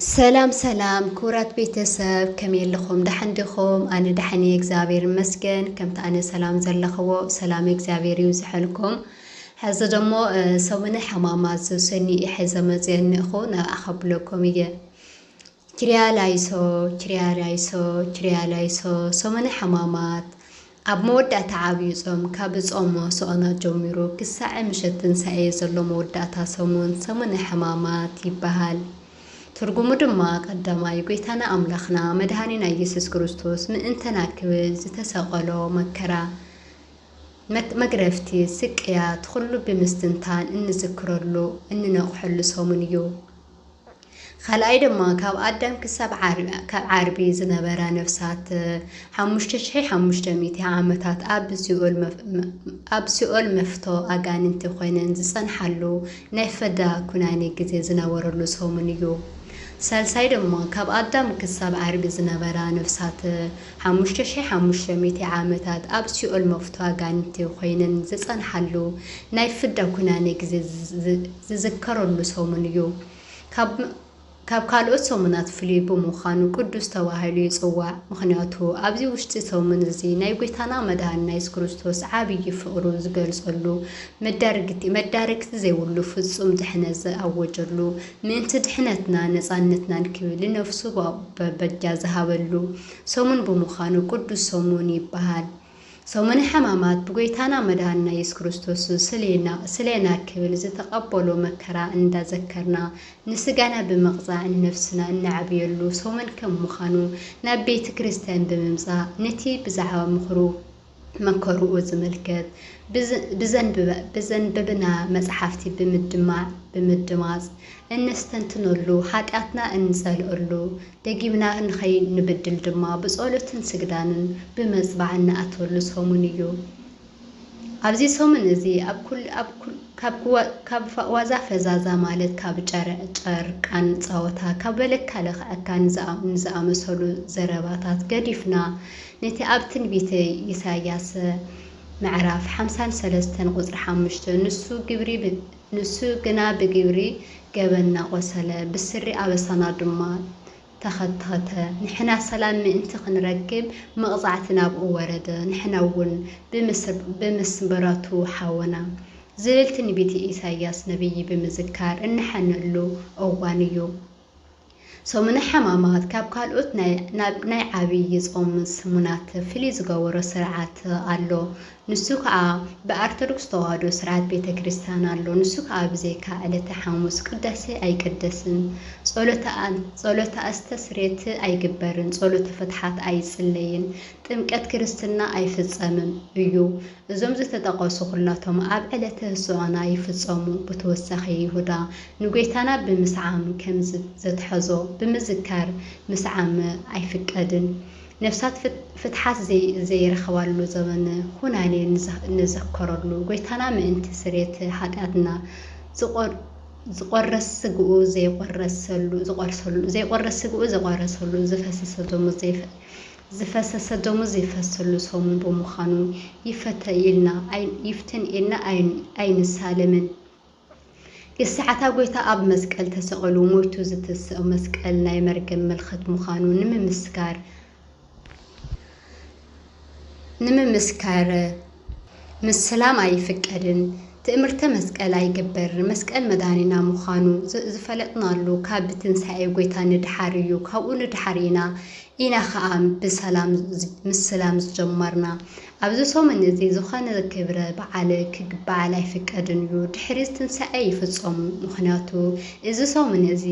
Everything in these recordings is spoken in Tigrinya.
ሰላም ሰላም ክቡራት ቤተሰብ፣ ከመይ ኣለኹም? ደሓን ዲኹም? ኣነ ደሓን እየ፣ እግዚኣብሔር ይመስገን። ከምቲ ኣነ ሰላም ዘለኽዎ፣ ሰላም እግዚኣብሔር ይብዝሐልኩም። ሕዚ ደሞ፣ እ፣ ሰሙነ ሕማማት ዝሰኒ እየ ሒዘ መፅየ እኒእኹ፣ ናብኣ ከብለኩም እየ። ኪርያ ላይሶ፣ ኪርያ ላይሶ፣ ኪርያ ላይሶ። ሰሙነ ሕማማት ኣብ መወዳእታ ዓብዪ ጾም፣ ካብ ጾም መዋስኦና ጀሚሩ ክሳዕ ምሸት ትንሳኤ ዘሎ መወዳእታ ሰሙን፣ ሰሙነ ሕማማት ይበሃል። ትርጉሙ ድማ ቀዳማይ፣ ጐይታና ኣምላኽና መድኃኒና ኢየሱስ ክርስቶስ ምእንተና ክብል ዝተሰቐሎ መከራ፣ መግ-፣ መግረፍቲ፣ ስቅያት፣ ኩሉ ብምስትንታን እንዝክረሉ፣ እንነቕሐሉ ሰሙን እዩ። ካልኣይ ድማ ካብ ኣዳም ክሳብ ዓር-፣ ካብ ዓርቢ ዝነበራ ነፍሳት፣ ሓሙሽተ ሽሕ ሓሙሽተ ሚእቲ ዓመታት ኣብ ሲኦል መፍ-፣ መ-፣ ኣብ ሲኦል መፍቶ ኣጋንንቲ ኮይነን ዝጸንሓሉ ናይ ፍዳ ኩናኔ ግዜ ዝነበረሉ ሰሙን እዩ። ሳልሳይ ድማ ካብ ኣዳም ክሳብ ዓርቢ ዝነበራ ነፍሳት፣ ሓሙሽተ ሽሕ ሓሙሽተ ሚእቲ ዓመታት ኣብ ሲኦል መፍቶ ኣጋንንቲ ኮይነን ዝጸንሓሉ ናይ ፍዳ ኩናኔ ግዜ ዝ-፣ ዝ-፣ ዝዝከረሉ ሰሙን እዩ። ካብ፣ ካብ ካልኦት ሰሙናት ፍሉይ ብምዃኑ ቅዱስ ተባሂሉ ይጽዋዕ። ምኽንያቱ ኣብዚ ውሽጢ ሰሙን እዚ ናይ ጐይታና መድኃኒና የሱስ ክርስቶስ ዓብዪ ፍቕሩ ዝገልጸሉ፣ መዳርግቲ፣ መዳርግቲ ዘይብሉ ፍጹም ድሕነት ዝኣወጀሉ፣ ምእንቲ ድሕነትና ነጻነትናን ክብል ንነፍሱ ብ-፣ ብ-፣ በጃ ዝሃበሉ ሰሙን ብምዃኑ ቅዱስ ሰሙን ይበሃል። ሰሙነ ሕማማት ብጐይታና መድኃኒና የሱስ ክርስቶስ ስሌና፣ ስሌና ክብል ዝተቐበሎ መከራ እንዳዘከርና፣ ንስጋና ብምቕጻዕ ንነፍስና እነዕብየሉ ሰሙን ከም ምዃኑ፣ ናብ ቤተ ክርስቲያን ብምምጻእ፣ ነቲ ብዛዕባ ምኽሩ፣ መከርኡ ዝምልከት ብዝ-፣ ብዘንብበ-፣ ብዘንበብና መጽሓፍቲ ብምድማዕ፣ ብምድማጽ፣ እነስተንትነሉ፣ ኃጢኣትና እንጸልአሉ፣ ደጊምና ንኸይንብድል ድማ ብጸሎትን ስግዳንን ብመጽባዕ እንኣትወሉ ሰሙን እዩ። ኣብዚ ሰሙን እዚ ኣብ ኩል-፣ ኣብ ኩል-፣ ካብ ክዋ-፣ ካብ ፋ-፣ ዋዛ ፈዛዛ ማለት ካብ ጨር-፣ ጨርቃን ጸወታ፣ ካብ በለካ ለኽዐካ ንዝኣ-፣ ንዝኣመሰሉ ዘረባታት ገዲፍና፣ ነቲ ኣብ ትንቢተ ኢሳይያስ ምዕራፍ ሓምሳን ሰለስተን ቁጽሪ ሓሙሽተ፣ ንሱ ግብሪ ብ-፣ ንሱ ግና ብግብሪ ገበንና ቆሰለ፣ ብስሪ ኣበሳና ድማ ተኸትኸተ። ንሕና ሰላም ምእንቲ ክንረክብ መቕጻዕቲ ናብኡ ወረደ፣ ንሕና እውን ብምስ-፣ ብምስምረቱ ሓወና ዝብል ትንቢት ኢሳይያስ ነቢይ ብምዝካር እንሓነሉ እዋን እዩ። ሰሙነ ሕማማት ካብ ካልኦት ናይ፣ ናብ፣ ናይ ዓብዪ ጾም ሰሙናት ፍልይ ዝገበሮ ስርዓት ኣሎ። ንሱ ከኣ ብኣርቶዶክስ ተዋህዶ ስርዓት ቤተ ክርስቲያን ኣሎ። ንሱ ከኣ ብዘይካ ዕለተ ሓሙስ ቅዳሴ ኣይቅደስን፣ ጸሎተ ኣን-፣ ጸሎተ ኣስተስሬት ኣይግበርን፣ ጸሎተ ፍትሓት ኣይጽለይን፣ ጥምቀት ክርስትና ኣይፍጸምን እዩ። እዞም ዝተጠቐሱ ኩላቶም ኣብ ዕለተ ህስዖና ይፍጸሙ። ብተወሳኺ ይሁዳ ንጐይታና ብምስዓም ከም ዝ-፣ ዘትሐዞ ብምዝካር ምስዓም ኣይፍቀድን። ነፍሳት ፍት-፣ ፍትሓት ዘይ-፣ ዘይረኸባሉ ዘበን ኩናኔ ንዘ-፣ ንዘከረሉ፣ ጐይታና ምእንቲ ስርየት ኃጢኣትና ዝቖር-፣ ዝቖረስ ስግኡ ዘይቆረሰሉ፣ ዝቆርሰሉ፣ ዘይቆረስ ስግኡ ዝቆረሰሉ፣ ዝፈሰሰ ደሙ ዘይፈ-፣ ዝፈሰሰ ደሙ ዘይፈሰሉ ሰሙን ብምዃኑ ይፈተ ኢልና ኣይ-፣ ይፍትን ኢልና ኣይ-፣ ኣይንሳለምን። ግስዓታ ጐይታ ኣብ መስቀል ተሰቒሉ ሞይቱ ዝትስእ መስቀል ናይ መርገም ምልክት ምዃኑ ንምምስካር፣ ንምምስካር ምስላም ኣይፍቀድን። ትእምርተ መስቀል ኣይግበርን። መስቀል መድኃኒና ምዃኑ ዝ-፣ ዝፈለጥናሉ ካብ ትንሳኤ ጐይታ ንድሓር እዩ። ካብኡ ንድሓር ኢና ኢና ኸኣ ብሰላም ዝ-፣ ምስላም ዝጀመርና። ኣብዚ ሰሙን እዚ ዝኾነ ክብረ በዓል ክግበዓል ኣይፍቀድን እዩ። ድሕሪ ትንሳኤ ይፍጸሙ። ምኽንያቱ እዚ ሰሙን እዚ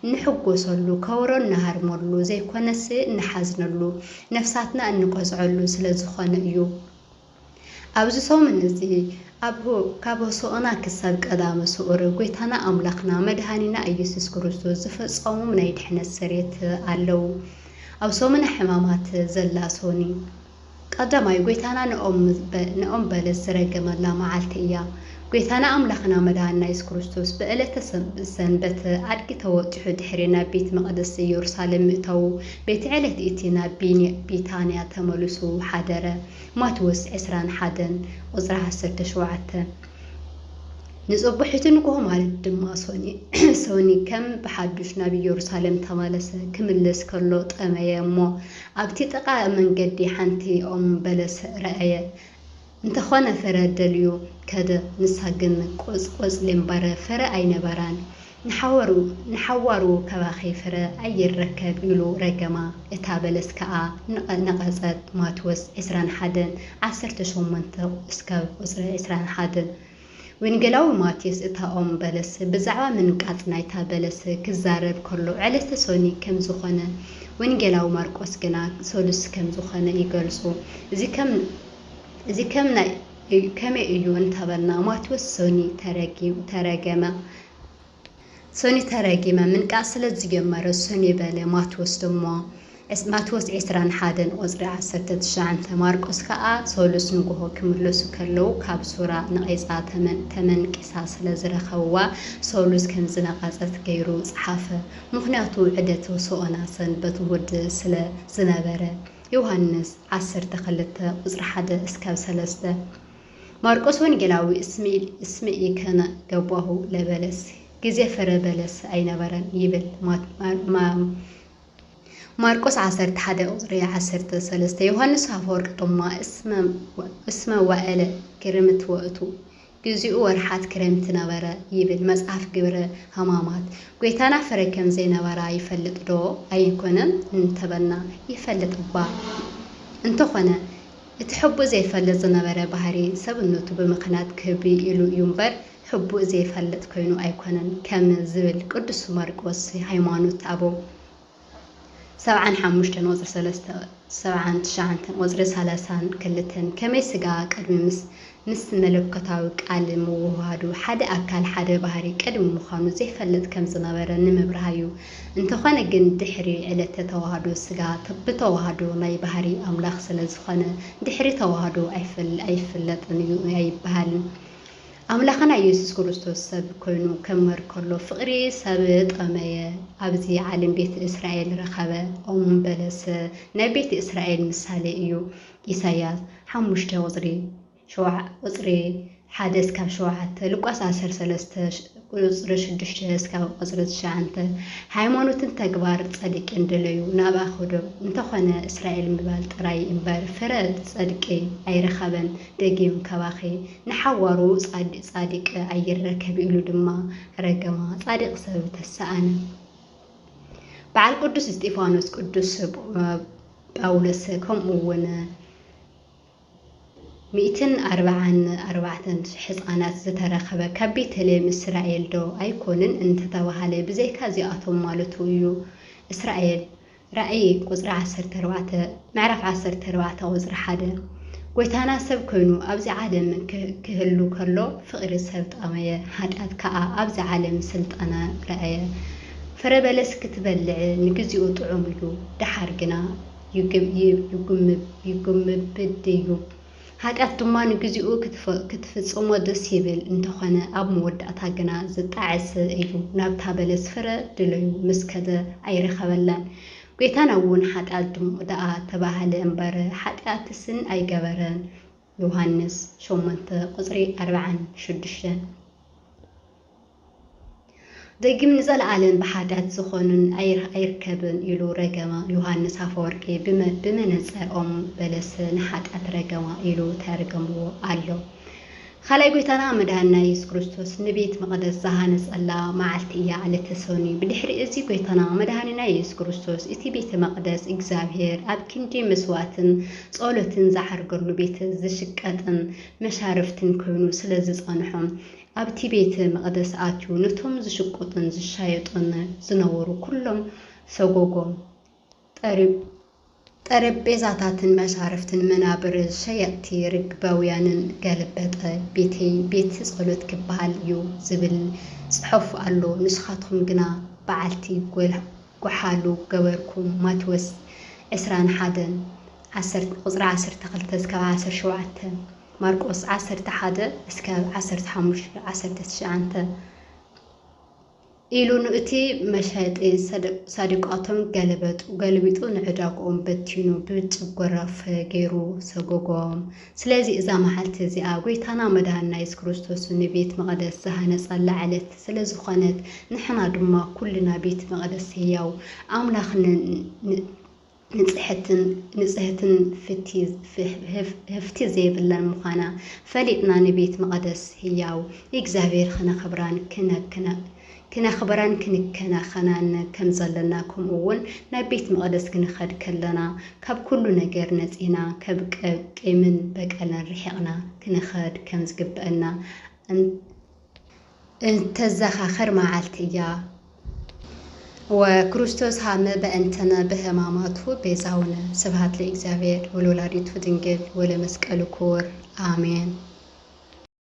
እንሕጎሰሉ፣ ከበሮ እንሃርመሉ ዘይኮነስ እንሓዝነሉ፣ ነፍሳትና እንቆዝዐሉ ስለ ዝኾነ እዩ። ኣብዚ ሰሙን እዚ ኣብ ሆ-፣ ካብ ሆሳዕና ክሳብ ቀዳመ ስዑር ጐይታና ኣምላኽና መድኃኒና ኢየሱስ ክርስቶስ ዝፈጸሞም ናይ ድሕነት ስርየት ኣለዉ። ኣብ ሰሙነ ሕማማት ዘላ ሶኒ፣ ቀዳማይ፣ ጐይታና ንኦም በ-፣ ንኦም በለስ ዝረገመላ መዓልቲ እያ። ጐይታና ኣምላኽና መድኃኒና የሱስ ክርስቶስ ብዕለተ ሰም-፣ ሰንበት ኣድጊ ተወጢሑ ድሕሪ ናብ ቤት መቕደስ ኢየሩሳሌም ምእታዉ፣ በቲ ዕለት እቲ ናብ ቢኒ-፣ ቢታንያ ተመሊሱ ሓደረ። ማቴዎስ ዕስራን ሓደን ቁጽሪ ዓሰርተ ሸውዓተ። ንጽቡሒቱ ንግሆ ማለት ድማ ሶኒ፣ ሶኒ ከም ብሓዱሽ ናብ ኢየሩሳሌም ተመለሰ። ክምለስ ከሎ ጠመየ እሞ ኣብቲ ጥቓ መንገዲ ሓንቲ ኦም በለስ ረኣየ። እንተኾነ ፍረ ደልዩ ከደ፣ ንሳ ግን ቆጽ-፣ ቆጽሊ እምበር ፍረ ኣይነበራን። ንሓወሩ-፣ ንሓዋሩ ካባኺ ፍረ ኣይረከብ ኢሉ ረገማ። እታ በለስ ከኣ ነቐ-፣ ነቐጸት። ማቴዎስ ዕስራን ሓደን ዓሰርተ ሸሞንተ እስካብ ቁጽሪ ዕስራን ሓደን። ወንጌላዊ ማቴዎስ እታ ኦም በለስ ብዛዕባ ምንቃጽ ናይታ በለስ ክዛረብ ከሎ ዕለተ ሶኒ ከም ዝኾነ፣ ወንጌላዊ ማርቆስ ግና ሰሉስ ከም ዝኾነ ይገልጹ። እዚ ከም፣ እዚ ከም ናይ፣ ከመይ እዩ እንተበልና፣ ማቴዎስ ሶኒ ተረጊ-፣ ተረገመ። ሶኒ ተረጊመ ምንቃጽ ስለ ዝጀመረ ሶኒ በለ። ማቴዎስ ድማ ዕስ-፣ ማቴዎስ ዕስራን ሓደን ቁጽሪ ዓሰርተ ትሽዓተ፣ ማርቆስ ከኣ ሰሉስ ንግሆ ክምለሱ ከለዉ ካብ ሱራ ነቒጻ ተመን-፣ ተመንቂሳ ስለ ዝረኸብዋ ሰሉስ ከም ዝነቐጸት ገይሩ ጸሓፈ። ምኽንያቱ ዕደት ሆሳዕና ሰንበት እሁድ ስለ ዝነበረ። ዮሃንስ ዓሰርተ ክልተ ቁጽሪ ሓደ እስካብ ሰለስተ። ማርቆስ ወንጌላዊ እስሚ-፣ እስምኢ ከነ ገባሁ ለበለስ፣ ግዜ ፍረ በለስ ኣይነበረን ይብል። ማ-፣ ማ-፣ ማ-፣ ማርቆስ ዓሰርተ ሓደ ቁጽሪ ዓሰርተ ሰለስተ። ዮሃንስ ኣፈወርቅ ድማ እስመ፣ እስመ ዋዕለ ክርምት ወእቱ፣ ግዚኡ ወርሓት ክረምቲ ነበረ ይብል መጽሓፍ ግብረ ሕማማት። ጐይታና ፍረ ከም ዘይነበራ ይፈልጥ ዶ ኣይኮነን እንተበልና፣ ይፈልጥ እባ። እንተኾነ፣ እቲ ሕቡእ ዘይፈልጥ ዝነበረ ባህሪ ሰብነቱ ብምኽንያት ክብሪ ኢሉ እዩ እምበር፣ ሕቡእ ዘይፈልጥ ኮይኑ ኣይኮነን ከም ዝብል ቅዱስ ማርቆስ ሃይማኖት ኣበው ሰብዓን ሓሙሽተን ቁጽሪ ሰለስተ፣ ሰብዓን ትሽዓተን ቁጽሪ ሰላሳን ክልተን፣ ከመይ ስጋ ቅድሚ ምስ፣ ምስ መለኮታዊ ቃል ምውህሃዱ፣ ሓደ ኣካል ሓደ ባህሪ ቅድሚ ምዃኑ ዘይፈልጥ ከም ዝነበረ ንምብራህ እዩ። እንተኾነ ግን ድሕሪ ዕለተ ተዋህዶ ስጋ ተ-፣ ብተዋህዶ ናይ ባህሪ ኣምላኽ ስለ ዝኾነ፣ ድሕሪ ተዋህዶ ኣይፈል-፣ ኣይፍለጥን እዩ ኣይበሃልን። ኣምላኽና ኢየሱስ ክርስቶስ ሰብ ኮይኑ ከምህር ከሎ፣ ፍቕሪ ሰብ ጠመየ። ኣብዚ ዓለም ቤት እስራኤል ረኸበ። ኦም በለስ ናይ ቤት እስራኤል ምሳሌ እዩ። ኢሳይያስ ሓሙሽተ ቁጽሪ ሸውዓ-፣ ቁጽሪ ሓደ እስካብ ሸውዓተ፣ ሉቃስ ዓሰርተ ሰለስተ ቁጽሪ ሽዱሽተ እስካብ ቁጽሪ ትሽዓተ። ሃይማኖትን ተግባር ጸድቅን ድለዩ፣ ናብኣ ኸዱ። እንተኾነ እስራኤል ምባል ጥራይ እምበር፣ ፍረ ጸድቂ ኣይረኸበን። ደጊም ካባኺ ንሓዋሩ ጻድ-፣ ጻድቅ ኣይረከብ ኢሉ ድማ ረገማ። ጻድቅ ሰብ ተሰኣነ። በዓል ቅዱስ እስጢፋኖስ፣ ቅዱስ ጳውሎስ፣ ከምኡ እውን ሚእትን ኣርባዓን ኣርባዕተን ሕፃናት ዝተረኸበ ካብ ቤተልሔም እስራኤል ዶ ኣይኮንን እንተተባሃለ፣ ብዘይካ እዚኣቶም ማለቱ እዩ። እስራኤል ራእይ ቁጽሪ ዓሰርተ ኣርባዕተ፣ ምዕራፍ ዓሰርተ ኣርባዕተ ቁጽሪ ሓደ። ጐይታና ሰብ ኮይኑ ኣብዚ ዓለም ክህ-፣ ክህሉ ከሎ ፍቕሪ ሰብ ጠመየ፣ ሓጢኣት ከኣ ኣብዚ ዓለም ስልጣና ረኣየ። ፍረ በለስ ክትበልዕ ንግዚኡ ጥዑም እዩ፣ ደሓር ግና ይግ-፣ ይ-፣ ይጉምብ-፣ ይጉምብድ እዩ። ሓጢኣት ድማ ንግዚኡ ክትፈ-፣ ክትፍጽሞ ደስ ይብል፣ እንተኾነ ኣብ መወዳእታ ግና ዝጣዕስ እዩ። ናብታ በለስ ፍረ ድለዩ ምስ ከደ ኣይረኸበላን። ጐይታና እውን ሓጢኣት ድም-፣ ደኣ ተባህለ እምበር ሓጢኣትስን ኣይገበረን። ዮሃንስ ሸሞንተ ቁጽሪ ኣርባዓን ሽዱሽተን። ደጊም ንዘለኣለም ብሓጢኣት ዝኾኑን ኣይር-፣ ኣይርከብን ኢሉ ረገማ። ዮሃንስ ኣፈወርቂ ብመ-፣ ብመነጸር ኦም በለስ ንሓጢኣት ረገማ ኢሉ ተርገምዎ ኣሎ። ኻልኣይ ጐይታና መድኃኒና ኢየሱስ ክርስቶስ ንቤት መቕደስ ዝሃነጸላ መዓልቲ እያ፣ ዕለተ ሰኑይ። ብድሕሪ እዚ ጐይታና መድኃኒና ኢየሱስ ክርስቶስ እቲ ቤተ መቕደስ እግዚኣብሔር ኣብ ክንዲ መስዋዕትን ጸሎትን ዝዓርገሉ ቤት ዝሽቀጥን መሻርፍትን ኮይኑ ስለ ዝጸንሖ፣ ኣብቲ ቤተ መቕደስ ኣትዩ ነቶም ዝሽቅጡን ዝሻየጡን ዝነበሩ ኩሎም ሰጎጎም። ጠረ-፣ ጠረጴዛታትን መሻርፍትን መናብር ሸየጥቲ ርግባውያንን ገለበጠ። ቤተይ ቤት ጸሎት ክበሃል እዩ ዝብል ጽሑፍ ኣሎ። ንስኻትኩም ግና በዓልቲ ጐል-፣ ጐሓሉ ገበርኩም። ማቴዎስ ዕስራን ሓደን ዓሰርተ ቁጽሪ ዓሰርተ ክልተ እስካብ ዓሰርተ ሸውዓተ፣ ማርቆስ ዓሰርተ ሓደ እስካብ ዓሰርተ ሓሙሽተ፣ ዓሰርተ ትሽዓተ ኢሉ ንእቲ መሸጢ ሰድ-፣ ሳዱቃቶም ገለበጡ፣ ገልቢጡ ንዕዳግኦም በቲኑ ብጭጎራ ፈ ገይሩ ሰጎጎም። ስለዚ እዛ መዓልቲ እዚኣ ጎይታና መድሃንና የሱስ ክርስቶስ ንቤት መቕደስ ዝሃነጸላ ዕለት ስለ ዝኾነት፣ ንሕና ድማ ኩልና ቤት መቕደስ ህያው ኣምላኽ ን-፣ ን-፣ ንጽሕትን፣ ንጽህትን ፍቲ-፣ ፍ-፣ ህፍ-፣ ህፍቲ ዘይብላን ምዃና ፈሊጥና ንቤት መቕደስ ህያው እግዚኣብሔር ክነኽብራን ክነ-፣ ክነ-፣ ክነኽብራን ክንከናኸናን ከም ዘለና፣ ከምኡ እውን ናብ ቤት መቕደስ ክንኸድ ከለና ካብ ኩሉ ነገር ነጺና፣ ካብ ቀ-፣ ቂምን በቀልን ርሒቕና ክንኸድ ከም ዝግብአና እን-፣ እንተዘኻኽር መዓልቲ እያ። ወክርስቶስ ሃመ በእንተነ በህማማቱ ቤዛውነ። ስብሐት ለእግዚኣብሔር ወለወላዲቱ ድንግል ወለመስቀሉ ክቡር። ኣሜን።